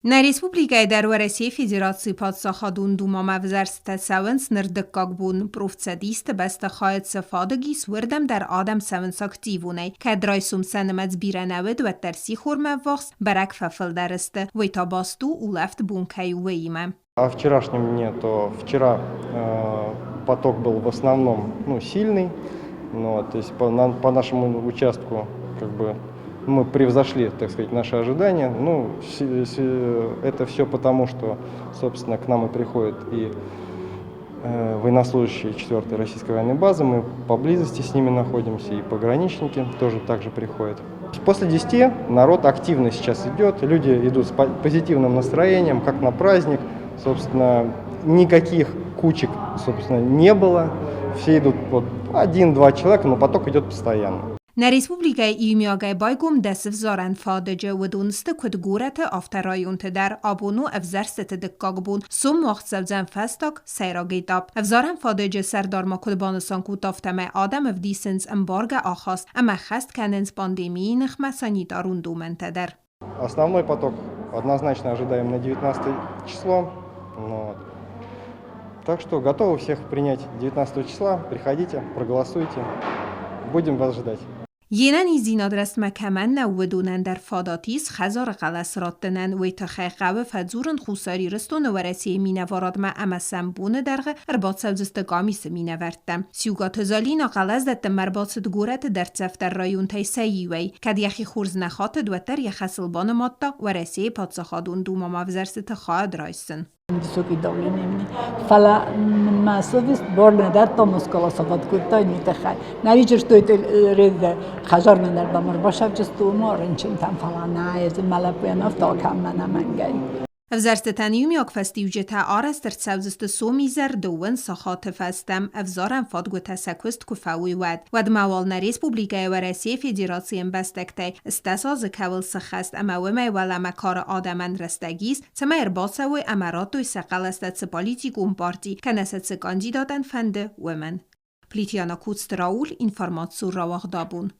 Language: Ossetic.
Нӕ республикӕйы дӕр Уӕрӕсейы Федерацийы Паддзахадон Думӕмӕ ӕвзӕрстытӕ цӕуынц ныр дыккаг бон. Профцӕдисты бӕстыхайы цы фадыг ис, уырдӕм дӕр адӕм цӕуынц активонӕй. Кӕд райсом сӕ нымӕц бирӕ нӕ уыд, уӕддӕр сихормӕ ӕввахс бӕрӕг фӕфылдӕр сты. Уый та баст у, улӕфт бон кӕй у, уыимӕ. О вчерашнем дне, то вчера поток был в основном, ну, сильный, но, то есть по нашему участку как бы мы превзошли, так сказать, наши ожидания. Ну, это все потому, что, собственно, к нам и приходят и военнослужащие 4-й российской военной базы, мы поблизости с ними находимся, и пограничники тоже также приходят. После 10 народ активно сейчас идет, люди идут с позитивным настроением, как на праздник. Собственно, никаких кучек, собственно, не было. Все идут вот один-два человека, но поток идет постоянно. Нӕ республикӕйы иумиагӕй байгом дӕс ӕвзарӕн фадыджы, уыдон сты куыд горӕты, афтӕ районты дӕр. Абон у ӕвзӕрстыты дыккаг бон. Сом уагъд цӕудзӕн фӕстаг, сӕйраг этап. Ӕвзарӕн фадыджы сӕрдар ма куыд банысан кодта, афтӕмӕй адӕм ӕвдисынц ӕмбаргӕ ахаст ӕмӕ хӕст кӕнынц пандемийы ныхмӕ санитарон домӕнтӕ дӕр. Основной поток однозначно ожидаем на 19 число. Вот. Так что готовы всех принять 19 числа. Приходите, проголосуйте. Будем вас ждать. Йе нӕниздзинад рӕстмӕ кӕмӕн нӕу, уыдонӕн дӕр фадат ис хӕдзары хъӕлӕс раттынӕн. Уый тыххӕй хъӕуы фӕдзурын Хуссар Ирыстоны Уӕрӕсейы минӕварадмӕ ӕмӕ сӕм боны дӕргъы ӕрбацӕудзысты къамисы минӕвӕрттӕ. Сиукъаты Зӕлинӕ хъӕлӕсдӕттынмӕ ӕрбацыд горӕты дӕрддзӕфдӕр районтӕй сӕ иуӕй. Кӕд йӕхи хорз нӕ хатыд, уӕддӕр йӕ хӕсыл банымадта Уӕрӕсейы Паддзахадон Думӕмӕ ӕвзӕрстыты хайад райсын. Высокий давление. Фӕлӕ мӕ совесть бар нӕ дӕтта голосовать кодтай не тыххӕй. Нӕ видишь, что это резде хӕдзармӕ дӕр ӕрбасӕвджысты уымӕ рынчынтӕм, фӕлӕ нӕ ӕз мӕ лӕппуйӕн афтӕ кӕм ӕнӕмӕнгӕй. Ӕвзӕрстытӕн иумиаг фӕстиуджытӕ арӕзт ӕрцӕудзысты сомизӕр дыууын сахаты фӕстӕ, ӕвзарӕн фадгуытӕ сӕ куыст куы фӕуой, уӕд. Уӕдмӕ уал нӕ республикӕйы Уӕрӕсейы Федерацийы ӕмбӕстӕгтӕй 80 азы кӕуыл сыххӕст ӕмӕ уымӕй уӕлӕмӕ кары адӕмӕн рӕстӕг ис, цӕмӕй ӕрбацӕуой ӕмӕ радтой сӕ хъӕлӕстӕ цы политикон парти кӕнӕ сӕ цы кандидатӕн фӕнды, уымӕн. Плитьяна Куцты Рауль, информацион рауагъдабон.